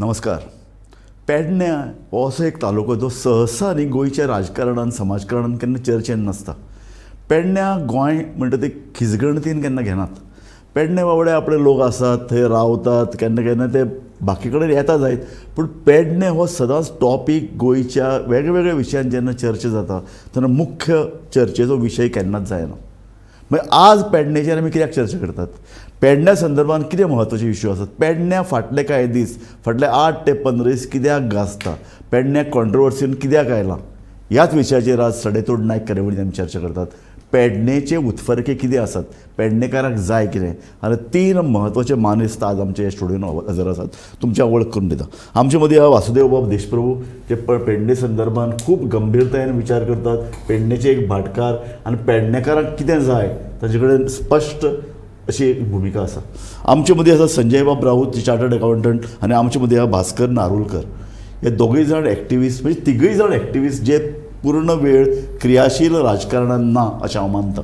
नमस्कार. पेडण्या हो असो एक तालुको जो सहसा न्ही गोंयच्या राजकारणान समाजकारणान केन्ना चर्चेन नासता. पेडण्या गोंय म्हणटा ते खिजगणतीन केन्ना घेनात. पेडणे बाबडे आपले लोक आसात, थंय रावतात, केन्ना केन्ना ते बाकी कडेन येता जायत, पूण पेडणे हो सदांच टॉपीक गोंयच्या वेगवेगळ्या विशयान जेन्ना चर्चा जाता तेन्ना मुख्य चर्चेचो विशय केन्नाच जायना. मागीर आज पेडणेचेर आमी कित्याक चर्चा करतात? पेडण्या संदर्भात कितें म्हत्वाचे इश्यू आसात? पेडण्या फाटले कांय दीस, फाटले 8 ते 15 दीस कित्याक गाजता? पेडण्याक कॉन्ट्रोवर्सीन कित्याक आयलां? ह्याच विशयाचेर आज सडेतोड नायक कार्यावळींत आमी चर्चा करतात. पेडणेचे उत्फर्के कितें आसात, पेडणेकाराक जाय कितें, आनी 3 म्हत्वाचे मानेस्त आज आमचे स्टुडियोन हजर आसात. तुमची वळख करून दिता. आमचे मदीं वासुदेव बाब देशप्रभू, जे पेडणे संदर्भात खूब गंभीरतायेन विचार करतात, पेडणेचे एक भाटकार आनी पेडणेकाराक कितें जाय ताचे कडेन स्पश्ट अशी एक भुमिका आसा. आमचे मदीं आसा संजय बाब राऊत, जे चार्टर्ड अकावंटंट, आनी आमचे मदीं आसा भास्कर नारुलकर. हे दोगूय जाण एक्टिविस्ट, म्हणजे तिगूय जाण एक्टिविस्ट जे पूर्ण वेळ क्रियाशील राजकारणान ना अशें हांव मानता.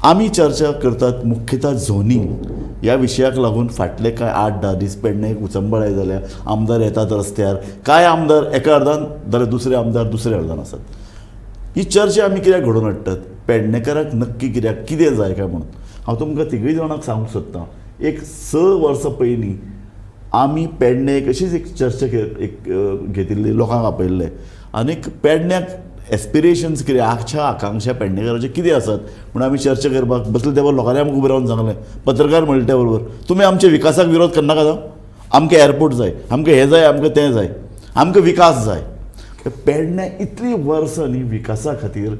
आमी चर्चा करतात मुख्यतः झोनींग ह्या विशयाक लागून. फाटले कांय 8-10 दीस पेडणे उचंबळाय जाल्या. आमदार येतात रस्त्यार, कांय आमदार एका अर्दान जाल्यार दुसरे आमदार दुसऱ्या अर्दान आसात. ही चर्चा आमी कित्याक घडोवन हाडटात? पेडणेकाराक नक्की कित्याक कितें जाय काय म्हणून हांव तुमकां तिगूय जाणांक सांगूंक सोदतां. एक 6 वर्सां पयलीं आमी पेडणे एक अशीच एक चर्चा एक घेतिल्ली, लोकांक आपयल्ले आनीक पेडण्याक एस्पिरेशन्स कितें, आशा आकांक्षा पेडणेकाराचे कितें आसात म्हणून आमी चर्चा करपाक बसले. त्या बरोबर लोकांनी आमकां उबें रावन सांगलें, पत्रकार म्हणले त्या बरोबर, तुमी आमच्या विकासाक विरोध करनाका जावं, आमकां एअरपोर्ट जाय, आमकां हें जाय, आमकां तें जाय, आमकां विकास जाय. पेडण्या इतलीं वर्सां न्ही विकासा खातीर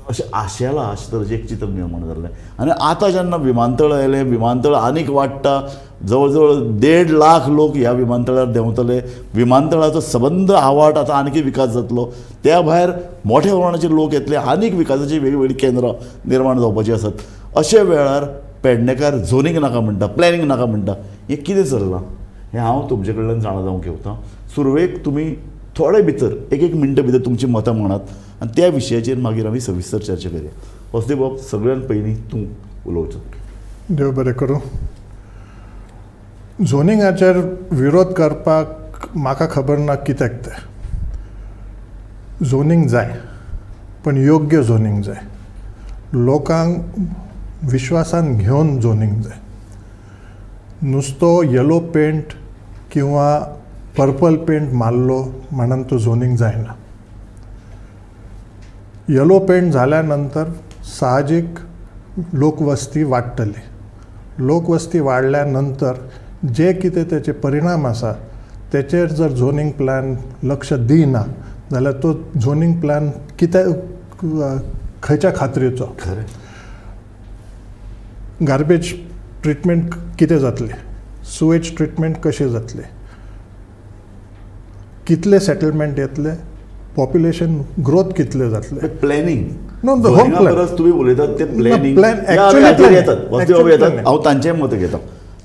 अशें आशेलां, अशें तरेचें एक चित्र निर्माण जाल्लें. आनी आतां जेन्ना विमानतळ आयलें, विमानतळ आनीक वाडटा, जवळ जवळ 1.5 लाख लोक ह्या विमानतळार देंवतले. विमानतळाचो सबंद आवाट आतां आनीक विकास जातलो, त्या भायर मोठ्या प्रमाणाचेर लोक येतले, आनीक विकासाचीं वेगवेगळीं केंद्रां निर्माण जावपाचीं आसात. अशे वेळार पेडणेकार झोनींग नाका म्हणटा, प्लॅनिंग नाका म्हणटा, हें कितें चल्लां हें हांव तुमचे कडल्यान जाणा जावंक घेवता. सुरवेक तुमी थोडे भितर एक मिनटां भितर तुमची मतां म्हणात आनी त्या विशयाचेर मागीर आमी सविस्तर चर्चा करया. वासुदेव बाब, सगळ्यात पयलीं तूं उलोवचो. देव बरें करूं. झोनिंगाचेर विरोध करपाक म्हाका खबर ना कित्याक तें. झोनींग जाय, पण योग्य झोनींग जाय, लोकांक विश्वासान घेवन झोनींग जाय. नुस्तो येलो पेंट किंवा पर्पल पेंट मारलो म्हणून तो झोनींग जायना. येलो पेंट जाल्या नंतर साहजीक लोकवस्ती वाडटली. लोकवस्ती वाडल्या नंतर जे कितें तेचे परिणाम आसा तेचेर जर झोनींग प्लॅन लक्ष दिना जाल्यार तो झोनींग प्लॅन कितें खंयच्या खात्रीचो? खरें. गार्बेज ट्रिटमेंट कितें जातलें, सुवेज ट्रिटमेंट कशें जातलें, कितले सेटलमेंट येतले, पॉप्युलेशन ग्रोथ कितले जातले. Planning. No, the whole plan. परस तुमी उलयतात ते प्लॅनिंग. Plan, actually plan. येतात, वासुदेव बाब Actually येतात, planning. हांव तांचेय मत घेता.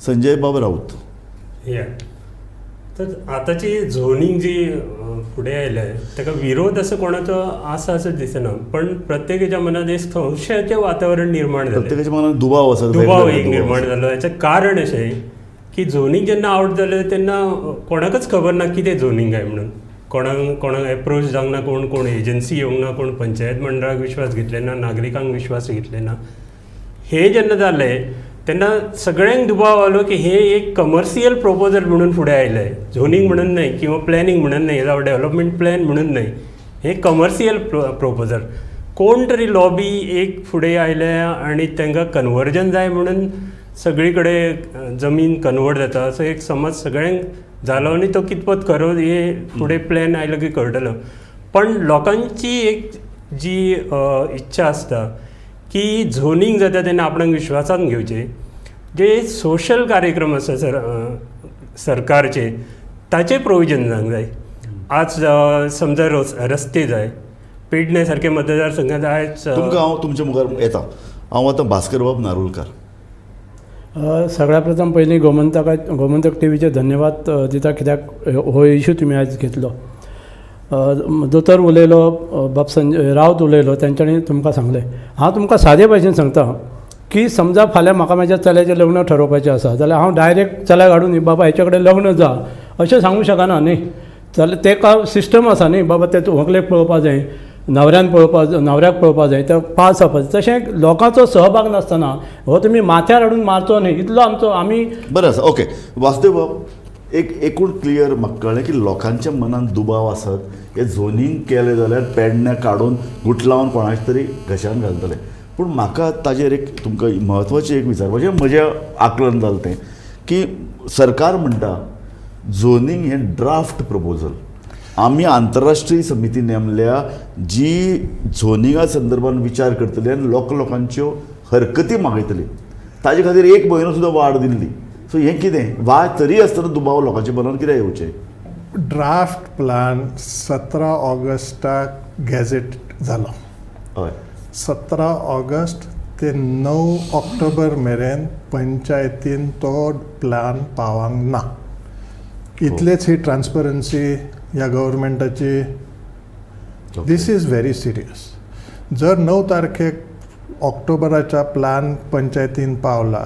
संजय बाब राऊत. या, तर आतांची झोनींग जी फुडें आयल्या ताका विरोध असो कोणाचो आसा असो दिसना, पण प्रत्येकाच्या मनात एक संशयाचें वातावरण निर्माण जालें. प्रत्येकाच्या मनात दुबाव आसा, दुबाव वेगवेगळे एक दुबाव निर्माण आसा. जालो. हाचें कारण अशें की झोनींग जेन्ना आवट जालें तेन्ना कोणाकच खबर ना कितें झोनींग काय म्हणून. कोणाक कोणाक एप्रोच जावंक ना, कोण कोण एजन्सी येवंक ना, कोण पंचायत मंडळाक विश्वास घेतले ना, नागरिकांक विश्वास घेतले ना. हे जेन्ना जालें तेन्ना सगळ्यांक दुबाव आलो की हे एक कमर्शियल प्रोपोजल म्हणून फुडें आयलें. झोनींग म्हणून न्हय किंवा प्लॅनिंग म्हणून न्हय जावं डेव्हलपमेंट प्लॅन म्हणून न्हय, हे कमर्शियल प्रोपोजल. कोण तरी लॉबी एक फुडें आयल्या आनी तांकां कन्वर्जन जाय म्हणून सगळी कडेन जमीन कन्वर्ट जाता असो एक समज सगळ्यांक जालो आनी तो कितपत खरो हे फुडें प्लॅन आयलो की कळटलो. पण लोकांची एक जी इच्छा आसता की झोनींग जाता तेन्ना आपणाक विश्वासान घेवचें. जे सोशल कार्यक्रम आसा सरकारचे ताचे प्रोविजन जावंक जाय. आज समजा रस्ते जाय, पेडणे सारके मतदारसंघात आयज तुमकां हांव तुमच्या मुखार येता. हांव आतां भास्कर बाब नारुलकर. सगळ्या प्रथम पयलीं गोमंतक टीव्हीचे धन्यवाद दिता, कित्याक हो इशू तुमी आयज घेतलो. दोतोर उलयलो, बाब संजय राऊत उलयलो, तेंच्यांनी तुमकां सांगलें. हांव तुमकां सादे भाशेन सांगता, की समजा फाल्यां म्हाका म्हाज्या चल्याचें लग्न ठरोवपाचें आसा जाल्यार हांव डायरेक्ट चल्याक हाडून बाबा हेच्या कडेन लग्न जा अशें सांगूंक शकना न्ही. जाल्यार तेका सिस्टम आसा न्ही बाबा ते व्हंकलेक पळोवपा जाय, न्हवऱ्यान पळोवपा, न्हवऱ्याक पळोवपा जाय, ते पास जावपा जाय. तशें लोकांचो सहभाग नासतना हो तुमी माथ्यार हाडून मारचो न्ही इतलो आमचो आमी बरें आसा. ओके वासुदेव बाब, एक एकूण क्लियर म्हाका कळ्ळें की लोकांच्या मनान दुबाव आसत हे झोनींग केलें जाल्यार पेडण्या काडून गुटलावन कोणाक तरी घशान घालतले. पूण म्हाका ताजेर एक तुमकां म्हत्वाचें एक विचारपाचें म्हजें आकलन जालें तें की सरकार म्हणटा झोनींग हें ड्राफ्ट प्रपोजल, आमी आंतरराष्ट्रीय समिती नेमल्या जी झोनिंगा संदर्भान विचार करतली आनी लोकांच्यो हरकती मागयतली, ताजे खातीर एक म्हयनो सुद्दां वाड दिल्ली. सो हें कितें वाड तरी आसतना दुबाव लोकांच्या मनान कित्याक येवचें? ड्राफ्ट प्लान 17 ऑगस्टाक गॅझेट जालो. हय, 17 ऑगस्ट ते 9 ऑक्टोबर मेरेन पंचायतीन तो प्लान पावंक ना. इतलेच ही ट्रान्सपरन्सी ह्या गव्हर्मेंटाची. This is very serious. जर 9 तारखेक ऑक्टोबराच्या प्लान पंचायतीन पावला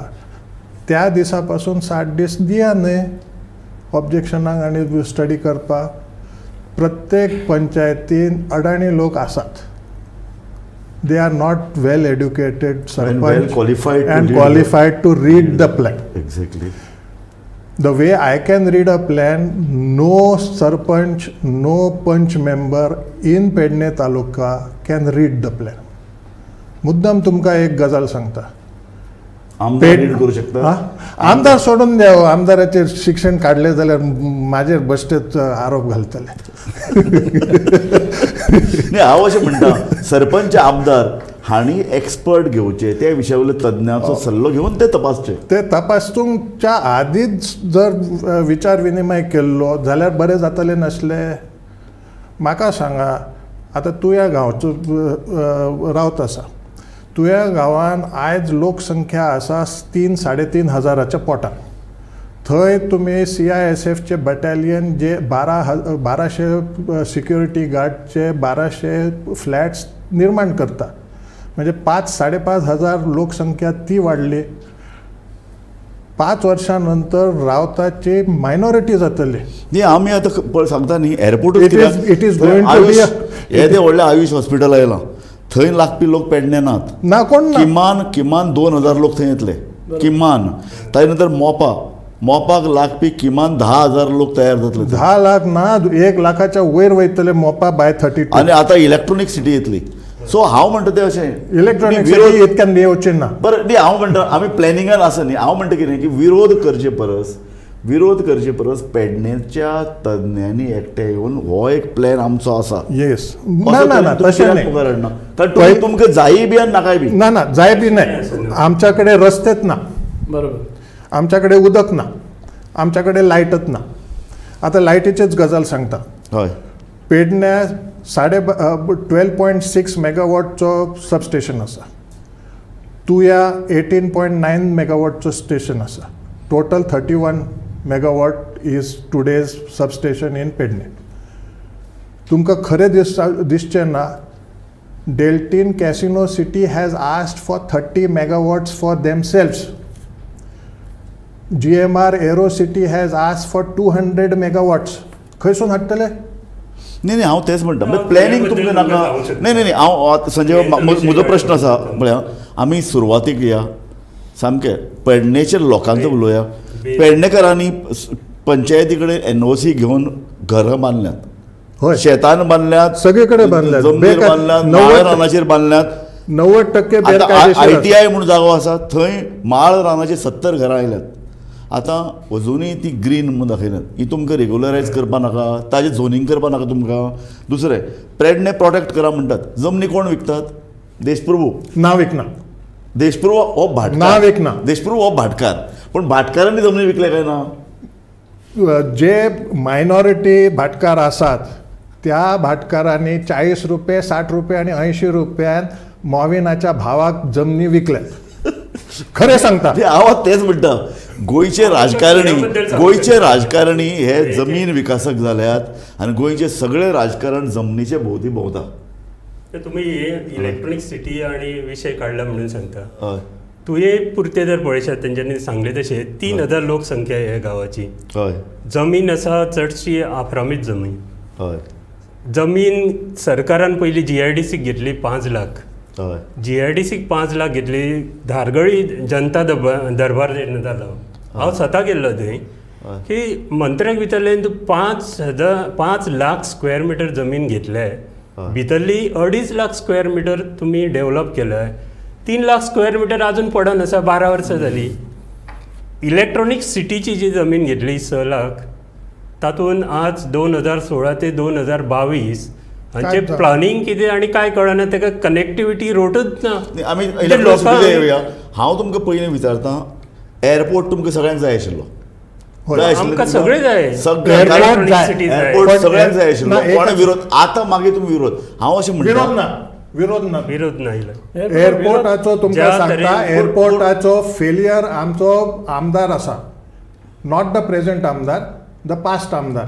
त्या दिसा पासून 60 दीस दिया न्हय ऑब्जेक्शनाक आनी स्टडी करपाक. प्रत्येक पंचायतीन अडाणी लोक आसात, they are not well educated sarpanch qualified and qualified to read the plan. Exactly. The way I can read a plan, no sarpanch, no panch member in Pedne taluka can read the plan. मुद्दाम तुमकां एक गजाल सांगता, आमदार read करूं शकता? आमदार सोडून द्या, आमदाराचेर शिक्षण काडलें जाल्यार म्हाजेर बश्टेच आरोप घालतले. न्ही, हांव अशें म्हणटा सरपंच आमदार हांणी एक्सपर्ट घेवचे, त्या विशया वयलो तज्ञाचो सल्लो घेवन ते तपासचे. ते तपासूंच्या आदींच जर विचार विनिमय केल्लो जाल्यार बरें जातलें नासलें? म्हाका सांगा आतां तुया गांवचो रावत आसा, तुया गांवान आयज लोकसंख्या आसा 3-3.5 हजाराच्या पोटान. थंय तुमी CISFचे बटालियन जे 1200 सिक्युरिटी गार्डचे 1200 फ्लॅट्स निर्माण करता, म्हणजे 5-5.5 हजार लोकसंख्या ती वाडली. 5 वर्षां नंतर रावताची मायनॉरिटी जातली. न्ही, आमी आतां पळय सांगता न्ही airport it is going to be हे ते व्हडलें आयुष हॉस्पिटल आयलां, थंय लागपी लोक पेडणे नात ना, कोण ना, किमान किमान 2000 लोक थंय येतले किमान. ताजे नंतर मोपा, मोपाक लागपी किमान 10,000 लोक तयार जातले. 10 लाख ना, 1 लाखाच्या वयर वयतले मोपा बाय 32. आनी आतां इलेक्ट्रॉनीक सिटी येतली. सो हांव म्हणटा तें अशें इलेक्ट्रॉनीक सिटी इतक्यान येवची ना. बरें न्ही, हांव म्हणटा आमी प्लॅनिंगान आसा न्ही. हांव म्हणटा कितें की विरोध करचे परस पेडणेच्या तज्ञांनी एकठांय येवन हो एक प्लॅन आमचो आसा. येस, ना ना ना, तशें न्ही, कारण तुमकां जायी बी आनी नाकाय बी. ना ना, जाय बी न्हय. आमच्या कडेन रस्तेच ना, बरोबर, आमच्या कडेन उदक ना, आमच्या कडेन लायटच ना. आतां लायटीचेच गजाल सांगता. हय, पेडण्या 12.5 मेगावॉटचो सबस्टेशन आसा, तुया 18.9 मेगावॉटचो स्टेशन आसा. Total 31 megawatt is today's substation in Pedne. तुमकां खरें दिसचें ना, Deltin casino city has asked for 30 megawatts for themselves. GMR aero city has asked for 200 megawatts. खंयसून हाडटले? न्ही न्ही, हांव तेंच म्हणटा प्लॅनिंग तुमकां नाका. न्ही न्ही न्ही, हांव संजय म्हजो प्रश्न आसा म्हळ्यार आमी सुरवातीक या सामकें पेडणेचेर लोकांचो उलोवया. पेडणेकरांनी पंचायती कडेन NOC घेवन घरां बांदल्यांत, शेतान बांदल्यात, सगळे कडेन बांदल्यात, जमनीर बांदल्यात, माळ रानाचेर बांदल्यात. 90% ITI म्हूण जागो आसा थंय माळ रानाचेर 70 घरां आयल्यात. आतां अजुनूय ती ग्रीन म्हूण दाखयल्यात. ही तुमकां रेगुलरायज करपा नाका, ताजें झोनींग करपा नाका तुमकां. दुसरें पेडणे प्रोटेक्ट करा म्हणटात, जमनी कोण विकतात? देशप्रभू ना विकना, देशप्रभू हो भाटकार ना विकना, देशप्रभू हो भाटकार. पूण भाटकारांनी जमनी विकले काय ना? जे मायनॉरिटी भाटकार आसात त्या भाटकारांनी 40 रुपये, 60 रुपये आनी 80 रुपयान मोविनाच्या भावाक जमनी विकल्यात. खरें सांगता हांव तेच म्हणटा, गोंयचे राजकारणी हे जमीन विकासक जाल्यात आनी गोंयचे सगळे राजकारण जमनीचे भोंवती भोंवता. तुमी हे इलेक्ट्रॉनीक सिटी आनी विशय काडला म्हणून सांगता. तुये पुरते जर पळयशात तेंच्यांनी सांगलें तशें 3000 लोकसंख्या ह्या गांवाची. हय. जमीन आसा चडशी आफ्रामीत जमीन. हय. जमीन सरकारान पयलीं GIDC घेतली 5 लाख. हय. GIDC 5 lakh घेतली. धारगळी जनता दरबार जेन्ना जालो हांव स्वता गेल्लो थंय की मंत्र्याक विचारलें तूं 5 लाख स्क्वेअर मिटर जमीन घेतले, भितरली 2.5 लाख स्क्वेअर मिटर तुमी डेव्हलप केले, 3 लाख स्क्वेअर मिटर अजून पडन आसा, 12 वर्सां जाली. इलेक्ट्रॉनीक सिटीची जी जमीन घेतली 6 लाख, तातूंत आज 2016 ते 2022 हांचे प्लानिंग कितें आनी काय कळना, ताका कनेक्टिविटी रोडूच ना. आमी येवया. हांव तुमकां पयलीं विचारता, एअरपोर्ट तुमकां सगळ्यांक जाय आशिल्लो? आमकां सगळें जाय, एअरपोर्ट सगळ्यांक जाय आशिल्लो, कोण विरोध? आतां मागीर तुमी विरोध, हांव अशें म्हणटा विरोध ना, विरोध ना. एअरपोर्टाचो तुमकां सांगता, एअरपोर्टाचो फेलियर आमचो आमदार आसा, not the present आमदार, the past आमदार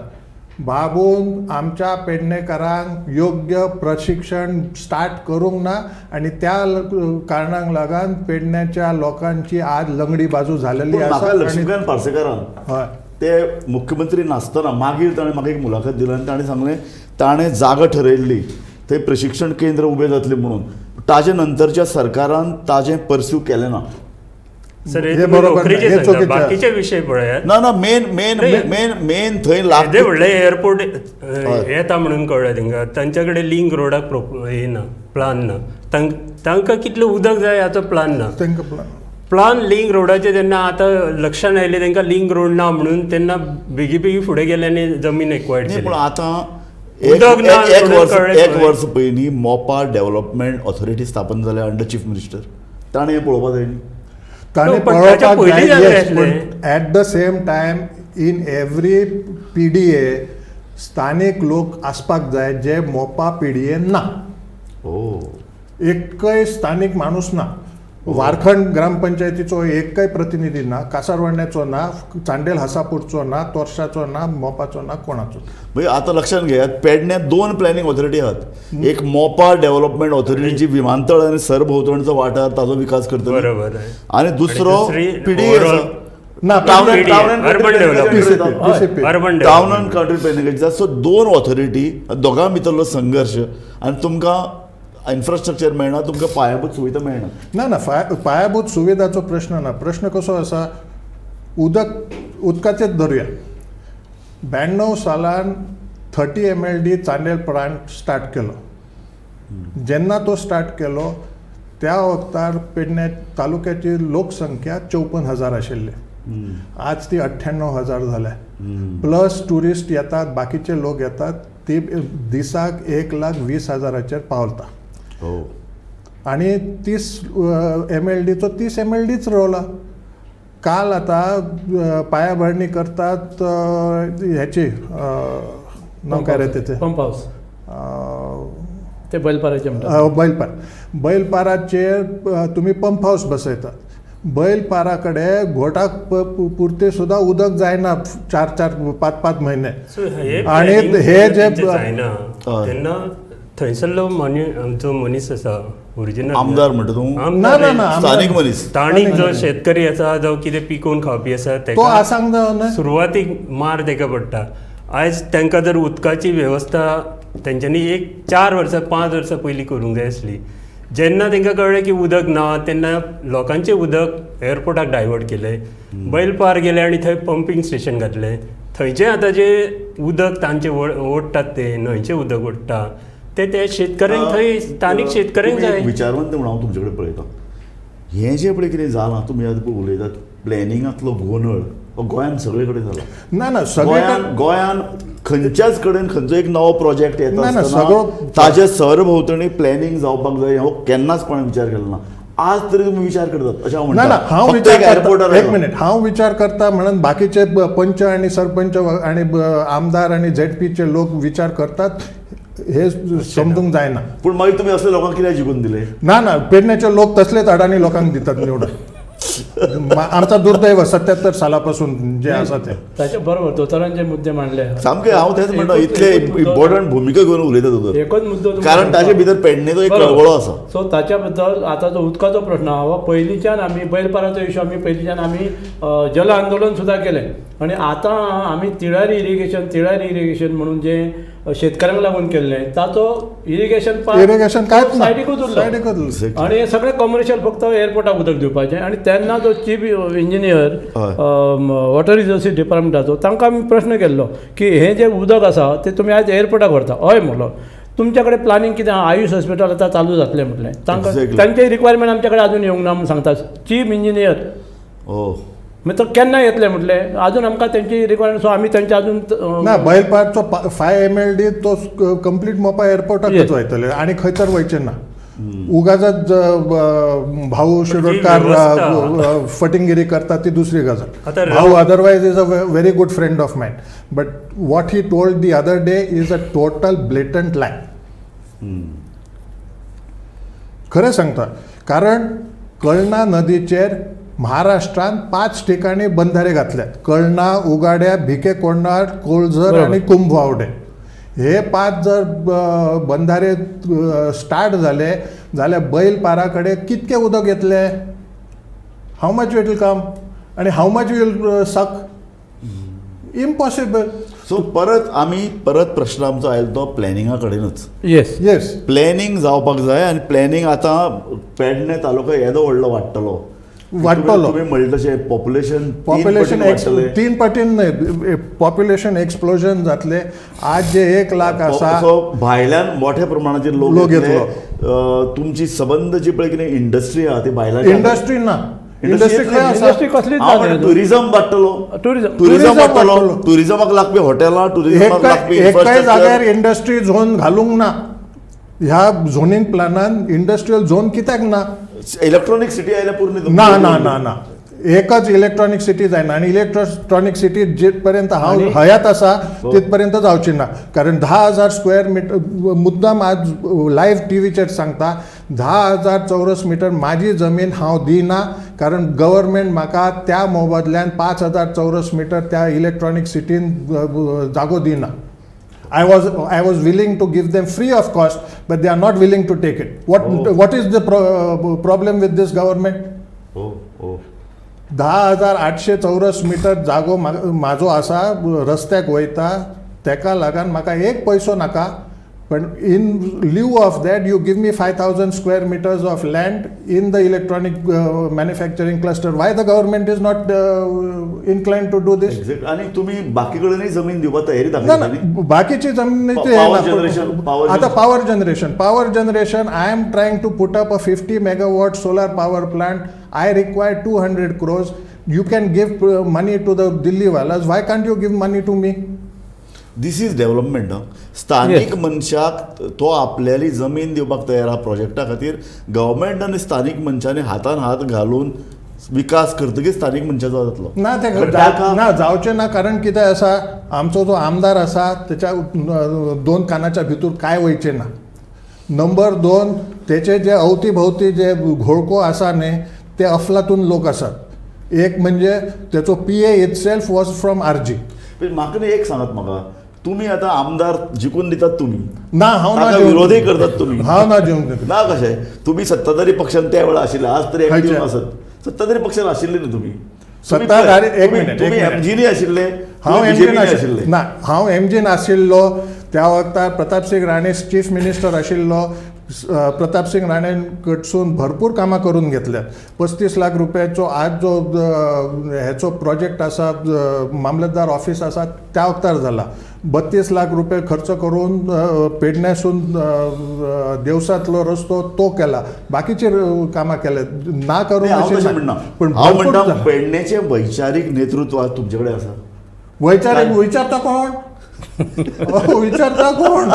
बाबून आमच्या पेडणेकरांक योग्य प्रशिक्षण स्टार्ट करूंक ना आनी त्या कारणांक लागून पेडण्याच्या लोकांची आज लंगडी बाजू झालेली आसा. लक्ष्मीकांत पार्सेकारान हय ते मुख्यमंत्री नासतना मागीर ताणें म्हाका एक मुलाखत दिली आनी ताणें सांगलें ताणें जागा ठरयल्ली थंय प्रशिक्षण केंद्र उबें जातलें म्हणून, ताजे नंतरच्या सरकारान ताजें पर्स्यू केलें ना. सर हे बरोबर, बाकीचे विशय पळयात ना ना मेन मेन मेन मेन थंय लागते व्हडले एअरपोर्ट येता म्हणून कळ्ळें तांकां, तांचे कडेन लिंक रोडाक हे ना, प्लान ना, तांकां कितलें उदक जाय हाचो प्लान ना. प्लान लिंक रोडाचे जेन्ना आतां लक्षान आयलें तांकां लिंक रोड ना म्हणून, तेन्ना बेगी बेगी फुडें गेले आनी जमीन एक्वायर्ड केली. पूण आतां एक वर्स पयलीं मोपा डेव्हलपमेंट ऑथॉरिटी स्थापन जाल्या अंडर चीफ मिनिस्टर, ताणें हें पळोवपाक जाय न्ही. ताणें पळोवपाक जाय, पूण at the same time in every PDA स्थानीक लोक आसपाक जाय, जे मोपा PDA ना, एकय स्थानीक माणूस ना. वारखंड ग्रामपंचायतीचो एकय प्रतिनिधी ना, कासारवर्ण्याचो ना, चांडेल हासापूरचो ना, तोरशाचो ना, मोपाचो ना, कोणाचो. म्हणजे आतां लक्षात घेयात, पेडण्यात 2 प्लॅनिंग ऑथॉरिटी आहात, एक मोपा डेव्हलपमेंट ऑथॉरिटी जी विमानतळ आनी सरभोंवतणचो वाठार ताजो विकास करतली, बरोबर, आनी दुसरो PDA ना, town and country planning. So 2 authority, दोगां भितरलो संघर्श आनी तुमकां इन्फ्रास्ट्रक्चर मेळना, तुमकां पायाभूत सुविधा मेळना. ना ना, पायाभूत सुविधाचो प्रश्न ना. प्रश्न कसो आसा, उदक उदकाचेच धरुया. 92 सालान 30 MLD Chandel plant start केलो. जेन्ना तो स्टार्ट केलो त्या वक्तार पेडणे तालुक्याची लोकसंख्या 54,000 आशिल्ली, आज ती 98,000 जाल्या. प्लस ट्युरिस्ट येतात, बाकीचे लोक येतात, ती दिसाक 1,20,000 पावता. आणि 30 MLDचो 30 MLDच रावला. काल आता पायाभरणी करतात ह्याची नाव काय रे त्याचे, पंप हाऊस, ते बैलपाराचे म्हणतात, बैलपार, बैलपाराचेर तुमी पंप हाऊस बसयतात. बैलपारा कडेन घोटाक पुरते सुद्दां उदक जायना 4 4 5 5 म्हयने. आनी हे जे जायना तेन्ना थंयसरलो जो मनीस आसा ओरिजिनल आमदार म्हणटा तूं, ना ना ना, स्थानीक मनीस, स्थानीक जो शेतकरी आसा, जावं कितें पिकोवन खावपी आसा, तो आसांक जावना, सुरवातीक मार ताका पडटा. आयज तांकां जर उदकाची वेवस्था तेंच्यांनी एक 4 वर्सां 5 वर्सां पयलीं करूंक जाय आसली. जेन्ना तांकां कळ्ळें की उदक ना, तेन्ना लोकांचें उदक एअरपोर्टाक डायवर्ट केलें, बैलपार गेले आनी थंय पंपींग स्टेशन घातलें. थंयचें आतां जें उदक तांचें ओडटात, तें न्हंयचें उदक ओडटा ते ते शेतकऱ्यांक, थंय स्थानीक शेतकऱ्यांक जाय. विचारवंत म्हणून हांव तुमचे कडेन पळयता, हें जें पळय कितें जालां, तुमी आतां उलयतात प्लॅनिंगांतलो गोंदळ हो गोंयांत सगळे कडेन जाला. ना ना, सगळे गोंयांत खंयच्याच कडेन खंयचो एक नवो प्रोजेक्ट येता आसतना ताजे सरभोंवतणी प्लॅनिंग जावपाक जाय हो केन्नाच कोणें विचार केलो ना. आज तरी तुमी विचार करतात अशें हांव म्हणटा. ना, हांव विचार करता, एक मिनीट, हांव विचार करता म्हणून बाकीचे पंच आनी सरपंच आनी आमदार आनी ZPचे लोक विचार करतात हे समजूंक जायना. पूण मागीर तुमी असले लोकांक कित्याक जिखून दिले? ना ना, पेडण्याचे लोक तसलेच अडाणी लोकांक दितात निवडून. आमचा दुर्दैव 77 सालापासून जे आसा ते. ताचे बरोबर दोतोरान जे मुद्दे मांडले सामकें हांव तेंच म्हणटा, इतले इम्पॉर्टंट भुमिका घेवन उलयता दोतोर, एकच मुद्दो, कारण ताचे भितर पेडणेचो एक कळवळो आसा. सो ताच्या बद्दल आतां जो उदकाचो प्रश्न आहा हो पयलींच्यान आमी बैलपाराचो इशू आमी पयलींच्यान आमी जल आंदोलन सुद्दां केलें आनी आतां आमी तिळारी इरिगेशन, तिळारी इरिगेशन म्हणून जे शेतकऱ्यांक लागून केल्लें ताचो इरिगेशन इरिगेशन कांयच ना, सायडीकूच उरलो सायडीकूच उरलो. आनी हें सगळें कॉमर्शियल फक्त एअरपोर्टाक उदक दिवपाचें. आनी तेन्ना जो चीफ इंजिनियर वॉटर रिसोर्सीस डिपार्टमेंटाचो तांकां आमी प्रश्न केल्लो की हें जें उदक आसा तें तुमी आयज एअरपोर्टाक व्हरता, हय म्हणलो तुमच्या कडेन प्लानींग कितें आहा, आयुष हॉस्पिटल आतां चालू जातलें म्हटलें तांकां, तांचे रिक्वायरमेंट आमचे कडेन आजून येवंक ना म्हूण सांगता चीफ इंजिनियर. मागीर तो केन्ना येतले म्हटलें, आजून आमकां तेंची रिक्वायरमेंट, सो आमी तेंचे आजून ना. बैलपारचो 5 MLD तो कंप्लीट मोपा एअरपोर्टाकच वयतले आनी खंय तर वयचे ना. उगाच भाऊ शिरोडकार फटिंगिरी करता ती दुसरी गजाल. Bhau otherwise is a very good friend of mine, but what he told the other day is a total blatant lie. खरें सांगता, कारण कळणा नदीचेर महाराष्ट्रान 5 ठिकाणी बंधारे घातल्यात, कळणा, उगाड्या, भिके कोंडार, कोळझर आनी कुंभवावडे. हे 5 जर बंधारे स्टार्ट जाले जाल्यार बैलपारा कडेन कितके उदक येतले, how much it will come आनी how much will suck, impossible. So परत आमी परत प्रश्न आमचो आयलो तो प्लॅनिंगा कडेनच. येस येस, प्लॅनिंग जावपाक जाय आनी प्लॅनिंग आतां पेडणे तालुका येदो व्हडलो वाडटलो वाडटलो, तुमी म्हणलें तशें पॉप्युलेशन पॉप्युलेशन 3 पटीन न्हय, पॉप्युलेशन एक्सप्लोजन जातलें. आज जे 1 लाख आसा, सो भायल्यान मोठ्या प्रमाणाचेर लोक येतले. तुमची सबंद जी पळय कितें इंडस्ट्री आहा ती भायल्यान इंडस्ट्री ना, इंडस्ट्री खंय आसा, इंडस्ट्री कसलीच ना. टुरिझम वाडटलो, टुरिझम वाडटलो, टुरिझमाक लागपी हॉटेलां, टुरिझमाक लागपी एकाय जाग्यार इंडस्ट्री झोन घालूंक ना. ह्या झोनींग प्लॅनान इंडस्ट्रियल झोन कित्याक ना? इलेक्ट्रॉनिक सिटी आयल्या पूर्ण ना ना ना ना, एकच इलेक्ट्रॉनिक सिटी जायना. आनी इलेक्ट्रॉनिक सिटी जितपर्यंत हांव हयात आसा तितपर्यंत जावची ना, कारण 10,000 स्क्वेअर मिटर मुद्दाम आज लायव्ह टीव्हीचेर सांगता, 10,000 चौरस मिटर म्हाजी जमीन हांव दिना, कारण गव्हर्मेंट म्हाका त्या मोबदल्यान 5,000 चौरस मिटर त्या इलेक्ट्रॉनिक सिटीन जागो दिना. I was willing to give them free of cost, but they are not willing to take it. What is the problem with this government? 10,800 चौरस मीटर जागो म्हाजो आसा, रस्त्याक वयता, तेका लागून म्हाका एक पयसो नाका, पण in lieu of that you give me 5,000 square meters of land in the electronic manufacturing cluster. Why the government is not inclined to do this? आनी तुमी बाकी कडेनूय जमीन दिवपाक तयारी दाखयली ना, बाकीची जमनीची आतां power generation, power generation I am trying to put up a 50 megawatt solar power plant. I require 200 crores. You can give money to the Delhi वालाज, why can't you give money to me? This is development. स्थानीक मनशाक तो आपल्याली जमीन दिवपाक तयार आहा प्रोजेक्टा खातीर. Government आनी स्थानीक मनशांनी हातान हात घालून विकास करतकीच स्थानीक मनशाचो जातलो. ना ते ना जावचें ना, कारण कितें आसा, आमचो जो आमदार आसा तेच्या 2 कानाच्या भितर कांय वयचें ना. नंबर 2, तेचे जे अवती भोवती जे घोळको आसा न्ही ते अफलातून लोक आसात. एक म्हणजे तेचो PA itself was from RG. म्हाका न्ही एक सांगात म्हाका, तुमी आतां आमदार जिखून दितात तुमी ना, हांव ना, विरोधय करतात तुमी, हांव ना जिवंक ना. कशें तुमी सत्ताधारी पक्षान त्या वेळार आशिल्ले, आज तरी एक्टीव आसत, सत्ताधारी पक्षान आशिल्ले न्ही तुमी? सत्ताधारी एक मिनिट, तुमी एमजीनी आशिल्ले, हांव एमजीन आशिल्ले ना, हांव एमजीन आशिल्लो त्या वखतार प्रतापसिंग राणे चीफ मिनिस्टर आशिल्लो. प्रतापसिंग राणेन कडसून भरपूर कामां करून घेतल्यात. 35 लाख रुपयाचो आज जो हेचो प्रोजेक्ट आसा, मामलेदार ऑफिस आसा त्या वखतार जाला. 32 लाख रुपये खर्च करून पेडण्यासून देवसांतलो रस्तो तो केला, बाकीचे कामां केले ना करून. पण हांव म्हणटा पेडण्याचें वैचारीक नेतृत्व आज तुमचे कडेन आसा. वैचारीक विचारता कोण? विचारता कोण?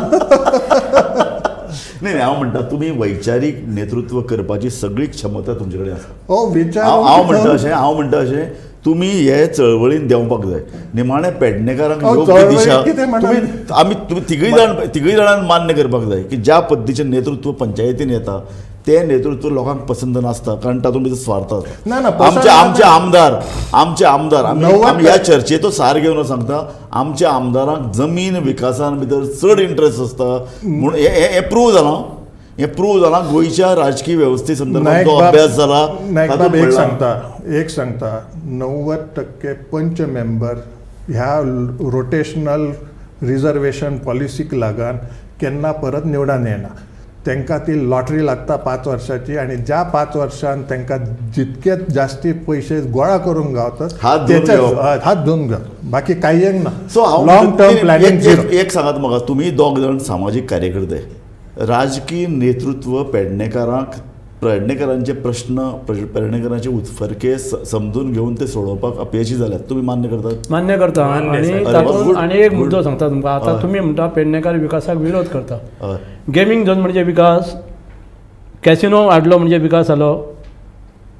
नाही, हांव म्हणटा तुमी वैचारीक नेतृत्व करपाची सगळी क्षमता तुमचे कडेन आसा. हांव म्हणटा अशें, हांव म्हणटा अशें, तुमी हे चळवळीन देंवपाक जाय. निमाणें पेडणेकारांक योग्य दिशा तुमी आमी तुमी तिगूय जाण तिगूय जाणांनी मान्य करपाक जाय की ज्या पद्दतीचें नेतृत्व पंचायतीन येता तें नेतृत्व लोकांक पसंत नासता, कारण तातूंत भितर स्वार्थ आसता. ना, ना, पसंत आमचे ना. आमचे आमदार, आमचे आमदार, आमी 90 आमी ह्या चर्चेचो सार घेवन सांगता, आमच्या आमदारांक जमीन विकासान भितर चड इंट्रस्ट आसता म्हूण हें प्रूव जालां, हें प्रूव जालां गोंयच्या राजकीय वेवस्थे संदर्भात जो अभ्यास जाला नायक तातूंत बाब, एक पडला. सांगता, एक सांगता, 90% पंच मेंबर ह्या रोटेशनल रिजर्वेशन पॉलिसीक लागून केन्ना परत निवडून येना. तांकां ती लॉटरी लागता 5 वर्सांची, आनी ज्या 5 वर्सांत तांकां जितके जास्ती पयशे गोळा करूंक गावतात हात धुवन तेचे- घेवप. हय, हात धुवन घेवप, बाकी कांय एक ना. सो हांव लॉंग टर्म प्लॅनिंग झिरो. एक सांगात म्हाका, तुमी दोग जाण सामाजीक कार्यकर्ते, राजकीय नेतृत्व पेडणेकारांक, पेडणेकारांचे प्रश्न, पेडणेकारांचे उत्फर्के समजून घेवन ते सोडोवपाक अपयशी जाल्यात, तुमी मान्य करतात? मान्य करता. मान्य, आनी सर. तातूंत good, आनी एक good. मुद्दो सांगता तुमकां. आतां हय. तुमी म्हणटा पेडणेकार विकासाक विरोध करता. हय. गेमींग झोन म्हणजे विकास, कॅसिनो हाडलो म्हणजे विकास जालो.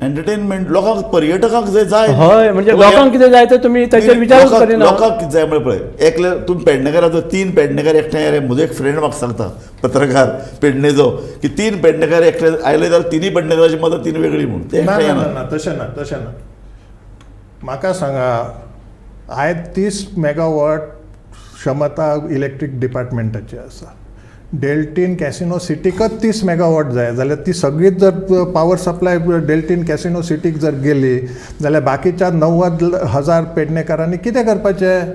एंटरटेनमेंट लोकांक, पर्यटकांक जे जाय. हय, म्हणजे लोकांक कितें जाय ते तुमी ताचेर विचारूच करिना. लोकांक कितें जाय म्हळ्यार पळय, एकले तुमी पेडणेकाराचो 3 पेडणेकार एकठांय आयले, म्हजो एक फ्रेंड म्हाका सांगता, पत्रकार पेडणेचो, की 3 पेडणेकार एकठांय आयले जाल्यार तिनूय पेडणेकाराची मतां 3 वेगळी म्हूण ते ना एकठांय ना येना. ना, ना, तशें ना, तशें ना. म्हाका सांगा, आयज 30 मेगावॉट क्षमता इलेक्ट्रीक डिपार्टमेंटाची आसा. डेल्टीन कॅसिनो सिटीकच 30 मेगावॉट जाय जाल्यार ती सगळीच जर पावर सप्लाय डेल्टीन कॅसिनो सिटीक जर गेली जाल्यार बाकीच्या 90,000 पेडणेकारांनी कितें करपाचें?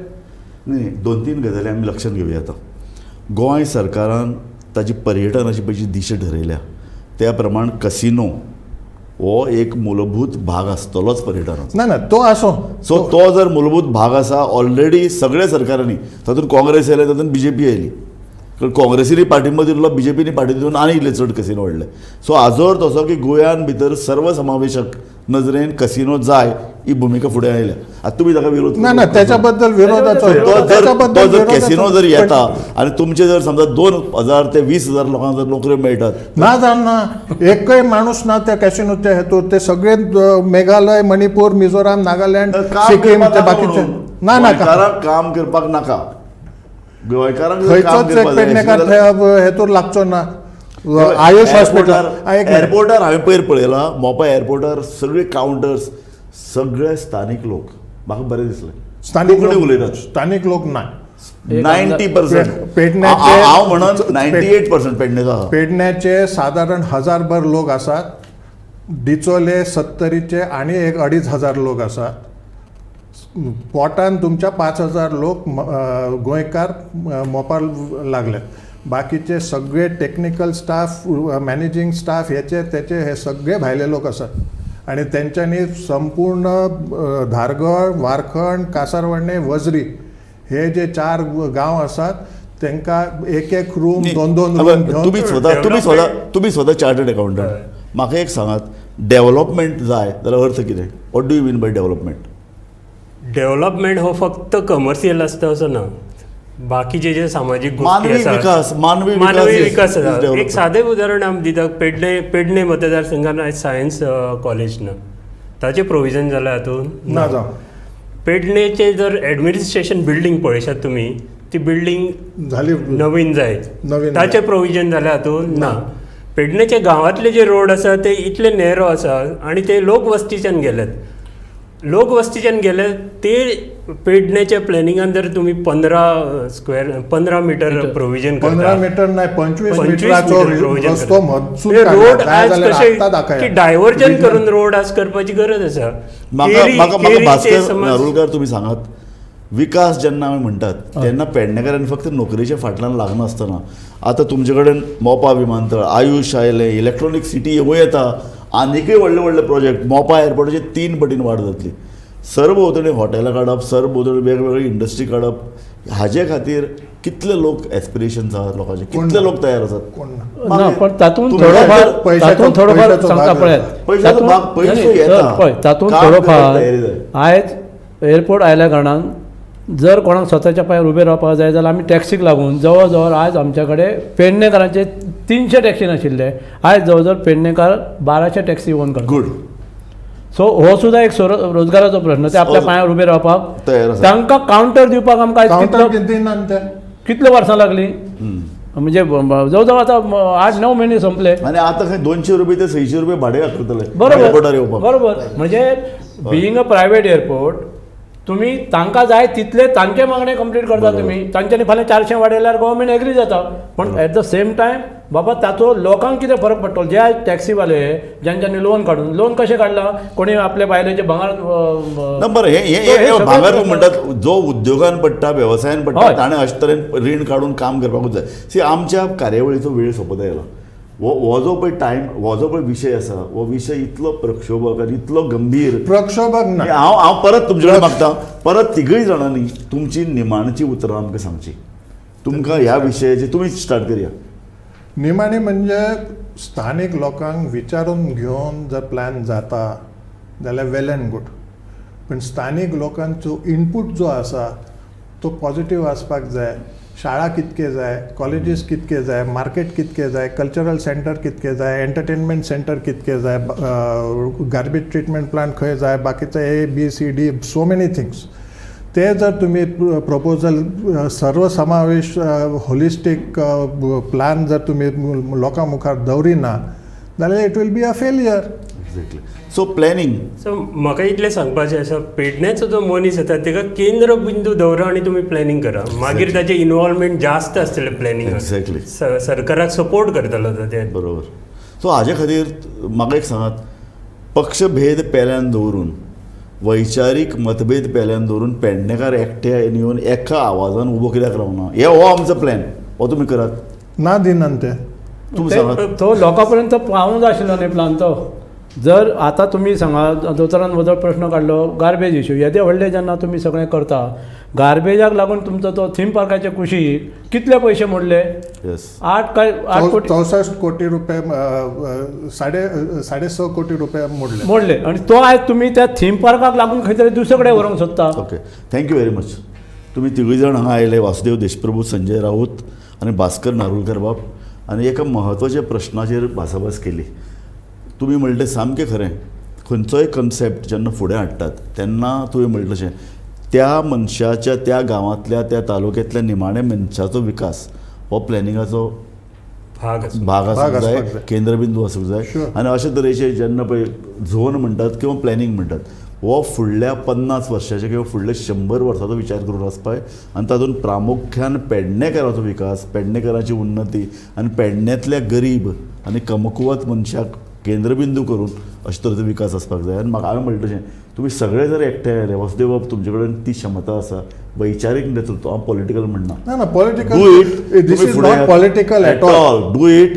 न्ही, 2-3 गजाली आमी लक्षांत घेवया. आतां गोंय सरकारान ताजी पर्यटनाची पळय जी दिशा ठरयल्या त्या प्रमाण कसिनो हो एक मूलभूत भाग आसतलोच पर्यटनाचो. ना ना, तो आसूं. सो तो जर मूलभूत भाग आसा, ऑलरेडी सगळ्या सरकारांनी, तातूंत काँग्रेस आयले, तातूंत बी जे पी आयली, कारण काँग्रेसीनी पाठिंबो दिल्लो, बी जे पीनी पाठिंबो दिवन आनी इल्ले चड कसिनो वाडले. सो हाजो अर्थ असो की गोंयान भितर सर्वसमावेशक नजरेन कसिनो जाय ही भुमिका फुडें आयल्या. आतां तुमी ताका विरोध ना ना, त्याच्या बद्दल विरोधाचो, तो जर कॅसिनो जर येता आनी तुमचे जर समजा 2,000 ते 20,000 लोकांक जर नोकऱ्यो मेळटात, ना जाण ना, एकय माणूस ना त्या कॅसिनोच्या हेतूर. ते सगळे मेघालय, मणिपूर, मिझोराम, नागालँड, सिक्कीम, ते बाकीचे ना ना. गोंयकारांक काम करपाक नाका, गोंयकारांक खंयचोच एक पेडणेकार हेतूर लागचो ना. आयुष हॉस्पिटल एअरपोर्टार हांवें पयर पळयला, मोपा एअरपोर्टार सगळे कावंटर्स सगळे स्थानीक लोक, म्हाका बरें दिसलें. स्थानीक कोंकणी उलयतात. स्थानीक लोक ना, 90% पेडण्याचे, हांव म्हणून 98% पेडणेचो आसा. पेडण्याचे सादारण 1000 लोक आसात, डिचोले सत्तरीचे आनी एक 2500 लोक आसात. पोटान तुमच्या 5000 लोक गोंयकार मोपा लागले. बाकीचे सगळे टेक्निकल स्टाफ, मॅनेजींग स्टाफ, हेचे तेचे हे सगळे भायले लोक आसात. आनी तेंच्यांनी संपूर्ण धारगळ, वारखंड, कासारवर्णे, वजरी हे जे 4 गांव आसात तांकां एक एक रूम, 2-2 रूम घेवन. तुमी स्वता चार्टर्ड अकाउंटंट, म्हाका एक सांगात, डेव्हलपमेंट जाय जाल्यार अर्थ कितें? What do you mean by development? Development हो फक्त कमर्शियल आसता असो ना, बाकीचे जे सामाजीक गोष्टी आसात, मानवी विकास आसा. एक सादें उदाहरण आमी दिता, पेडणे मतदारसंघान आयज सायन्स कॉलेज ना, ताचें प्रोविजन जालां हातूंत ना जावं. पेडणेचें जर एडमिनिस्ट्रेशन बिल्डींग पळयशात तुमी, ती बिल्डींग झाली नवीन जाय, ताचें प्रोविजन जालें हातूंत ना. पेडणेचे गांवांतले जे रोड आसा ते इतले नॅरो आसा आनी ते लोकवस्तीच्यान गेल्यात, लोकवस्तीच्यान गेले ते पेडण्याच्या प्लॅनिंगान जर तुमी 15 मिटर प्रोविजन 15 मिटर नाही, 25 मिटराचो रस्तो मधसून रोड आज कशें की डायवर्जन करून रोड आज करपाची गरज आसा. म्हाका भास्कर नारुलकर तुमी सांगात, विकास जेन्ना आमी म्हणटात तेन्ना पेडणेकारांनी फक्त नोकरेच्या फाटल्यान लागनासतना आतां तुमचे कडेन मोपा विमानतळ, आयुष आयलें, इलेक्ट्रॉनीक सिटी येवं येता, आनीकय व्हडले व्हडले प्रोजेक्ट, मोपा एअरपोर्टाचे 3 पटीन वाड जातली, सरभोंवतणी हॉटेलां काडप, सरभोंवतणी वेगवेगळी इंडस्ट्री काडप, हाजे खातीर कितले लोक एस्पिरेशन्स आसात लोकांचे, कितले लोक तयार आसात? ना, पण तातूंत थोडोफार सांगता पळयात, तातूंत थोडोफार आयज एअरपोर्ट आयल्या कारणान जर कोणाक स्वताच्या पांयार उबें रावपाक जाय जाल्यार आमी टॅक्सीक लागून जवळ जवळ आयज आमच्या कडेन पेडणेकारांचे 300 टॅक्सी नाशिल्ले, आयज जवळ जवळ पेडणेकार 1200 टॅक्सी ओन करतात. गुड. सो हो सुद्दां एक रोजगाराचो प्रश्न, ते आपल्या पांयार उबे रावपाक तांकां कावंटर दिवपाक आमकां कितले वर्सां लागली. म्हणजे जवळ जवळ आतां 8-9 म्हयने संपले. आनी आतां खंय 200 रुपये ते 600 रुपये भाडें आकारतले बरोबर एअरपोर्टार येवपाक. बरोबर, म्हणजे बिईंग अ प्रायवेट एअरपोर्ट तुमी तांकां जाय तितले तांचे मागणे कंप्लीट करता तुमी. तांच्यांनी फाल्यां 400 वाडयल्यार गव्हर्मेंट एग्री जाता, पण एट the same time बाबा ताचो लोकांक कितें फरक पडटलो. जे आयज टॅक्सीवाले ज्यांच्यांनी लोन काडून, लोन कशें काडलां, कोणी आपल्या बायलेचें भांगर ना बरें, हे भांगर म्हणटात जो उद्योगान पडटा, वेवसायान पडटा, ताणें अशे तरेन रीण काडून काम करपाकूच जाय. सी, आमच्या कार्यावळीचो वेळ सोंपत आयला. हो जो पळय टायम, हो जो पळय विशय आसा, हो विशय इतलो प्रक्षोभक आनी इतलो गंभीर. प्रक्षोभक ना. हांव परत तुमचे कडेन मागता, परत तिगूय जाणांनी तुमची निमाणची उतरां आमकां सांगची. तुमकां ह्या विशयाची तुमी स्टार्ट करया. निमाणी म्हणजे स्थानीक लोकांक विचारून घेवन जर प्लॅन जाता जाल्यार वेल एंड गूड, पण स्थानीक लोकांचो इनपूट जो आसा तो पॉझिटीव आसपाक जाय. शाळा कितके जाय, कॉलेजीस कितके जाय, मार्केट कितके जाय, कल्चरल सेंटर कितके जाय, एंटरटेनमेंट सेंटर कितके जाय, गार्बेज ट्रिटमेंट प्लांट खंय जाय, बाकीचे A B C D so many things. ते जर तुमी प्रपोजल सर्वसमावेश होलिस्टीक प्लॅन जर तुमी लोकां मुखार दवरिना जाल्यार it will be a failure. Exactly. So planning. So म्हाका इतलें सांगपाचें आसा, पेडण्याचो जो मनीस येता ताका केंद्रबिंदू दवरा आनी तुमी प्लॅनिंग करा, मागीर ताचें इनवॉल्वमेंट जास्त आसतलें प्लॅनिंगाक. एक्झॅक्टली. सरकाराक सपोर्ट करतलो तो ते. बरोबर. सो हाजे खातीर म्हाका एक सांगात, पक्षभेद पेल्यान दवरून, वैचारीक मतभेद पेल्यान दवरून पेडणेकार एकठ्याय येवन एका आवाजान उबो कित्याक रावना? हे हो आमचो प्लॅन, हो तुमी करात. ना दिनात ते. तुमी सांगात. तो लोकां पर्यंत पावूंक जाय आशिल्लो न्ही प्लान तो. जर आतां तुमी सांगा, दोतोरान म्हजो प्रश्न काडलो गार्बेज इशू, येदे व्हडले जेन्ना तुमी सगळें करता, गार्बेजाक लागून तुमचो तो थीम पार्काचे कुशीक कितले पयशे मोडले? 8 काय 8 कोटी, 64 कोटी रुपये, 6.5 कोटी रुपये मोडले मोडले. आनी तो आयज तुमी त्या थीम पार्काक लागून खंय तरी दुसरे कडेन व्हरूंक सोदता. Okay, thank you very much. तुमी तिगूय जाण हांगा आयले, वासुदेव देशप्रभू, संजय राऊत आनी भास्कर नारुलकर बाब, आनी एका म्हत्वाच्या प्रश्नाचेर भासाभास केली. तुमी म्हणलें तें सामकें खरें. खंयचोय कन्सेप्ट जेन्ना फुडें हाडटात तेन्ना तुवें म्हणलें तशें त्या मनशाच्या, त्या गांवांतल्या, त्या तालुक्यांतल्या निमाण्या मनशाचो विकास हो प्लॅनिंगाचो भाग आसूंक जाय, केंद्रबिंदू आसूंक जाय. आनी अशे तरेचे जेन्ना पळय झोन म्हणटात किंवा प्लॅनिंग म्हणटात, हो फुडल्या 50 वर्साचे किंवा फुडल्या 100 वर्साचो विचार करून आसपाक, आनी तातूंत प्रामुख्यान पेडणेकाराचो विकास, पेडणेकाराची उन्नती आनी पेडण्यांतल्या गरीब आनी कमकुवत मनशाक केंद्रबिंदू करून अशे तरेचो विकास आसपाक जाय. आनी म्हाका हांवें म्हणलें तशें तुमी सगळे जर एकठांय आयले, वासुदेव बाब तुमचे कडेन ती क्षमता आसा, वैचारीक नेतृत्व, हांव पॉलिटिकल म्हणना, ना political, do it, this is not political at all, do it.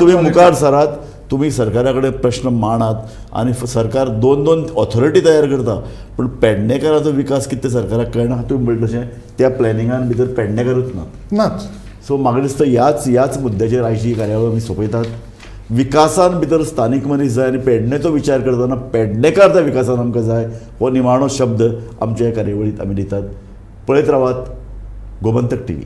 तुमी मुखार सरात, तुमी सरकारा कडेन प्रश्न मांडात आनी सरकार 2-2 ऑथॉरिटी तयार करता, पूण पेडणेकाराचो विकास कितें सरकाराक कळना. तुमी म्हणलें तशें त्या प्लॅनिंगान भितर पेडणेकारूच ना. सो म्हाका दिसता ह्याच मुद्द्याचेर आयची कार्यावळ आमी सोंपयतात. विकासान भितर स्थानीक मनीस जाय आनी पेडणेचो विचार करतना पेडणेकार त्या विकासान आमकां जाय, हो निमाणो शब्द आमच्या ह्या कार्यावळींत आमी दितात. पळयत रावात गोमंतक टीव्ही.